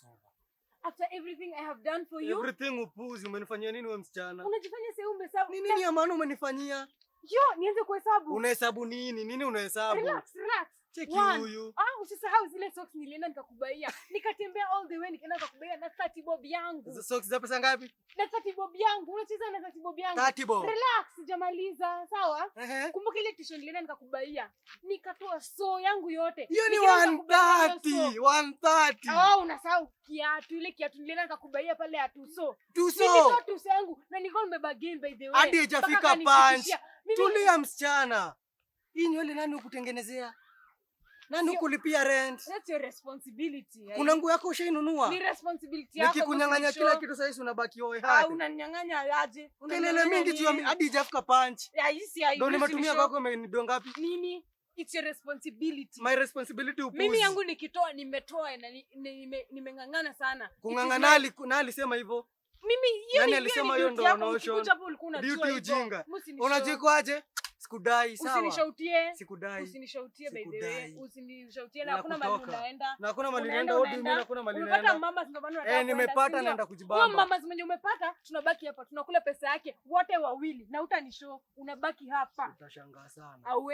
It's over. After everything I have done for you. Everything upuzi, umenifanyia nini wewe msichana? Unajifanya sasa umehesabu. Ni nini ya maana umenifanyia? Yo, nianze kuhesabu. Unahesabu nini? Nini unahesabu? Relax, relax. Cheki One. huyu. Ah, usisahau zile socks nilienda nikakubaia. Nikatembea all the way nikaenda nikakubaia na 30 bob yangu. Hizo socks za pesa ngapi? Na 30 bob yangu. Unacheza na 30 bob yangu. 30 bob. Relax, sijamaliza. Sawa? Ehe. Kumbuka ile t-shirt nilienda nikakubaia. Nikatoa so yangu yote. Hiyo ni Nikaenda nikakubaia hiyo 130, so. 130. Ah, unasahau kiatu, ile kiatu nilienda nikakubaia pale ya tuso. Tuso. Nilitoa tuso yangu na nilikuwa nimebargain, by the way. Hadi haijafika Mpaka punch. akanifikishia. Tulia msichana. Hii nywele nani hukutengenezea? Nani hukulipia rent? That's your responsibility, eh. Kuna nguo yako ushainunua? Ni responsibility yako. Nikikunyang'anya usinishow. kila kitu sasa unabaki hoi Ah, hati. unaninyang'anya aje? Kelele Unaninyang'anya mingi juu ya nini? hadi haijafika punch. Ya, hii si aibu, Ndio nimetumia usinishow. kwako, umenido ngapi? Nini? It's your responsibility. My responsibility upuzi. Mimi yangu nikitoa nimetoa na nimeng'ang'ana sana. It is Kung'ang'ana nani alisema hivyo? Mimi hiyo Nani ni alisema hiyo hiyo ni ndo duty yako. notion? Ukikuja hapo ulikuwa unajua Duty hivyo. ujinga. Usinishow. Unajua Sikudai, sawa. Usinishautie. Sikudai. Usinishautie, by the way. Sikudai. Usinishautie na hakuna mahali Nakutoka. unaenda. Na hakuna mali Unaenda, naenda, what do you mean unaenda. hakuna mali Umepata naenda? mama, ndio maana unataka Eh, kuenda, nimepata, si ndio? naenda Huyo kujibamba. mama mwenye umepata, tunabaki hapa, tunakula pesa yake wote wawili na utanishow, unabaki hapa. Utashangaa sana. Au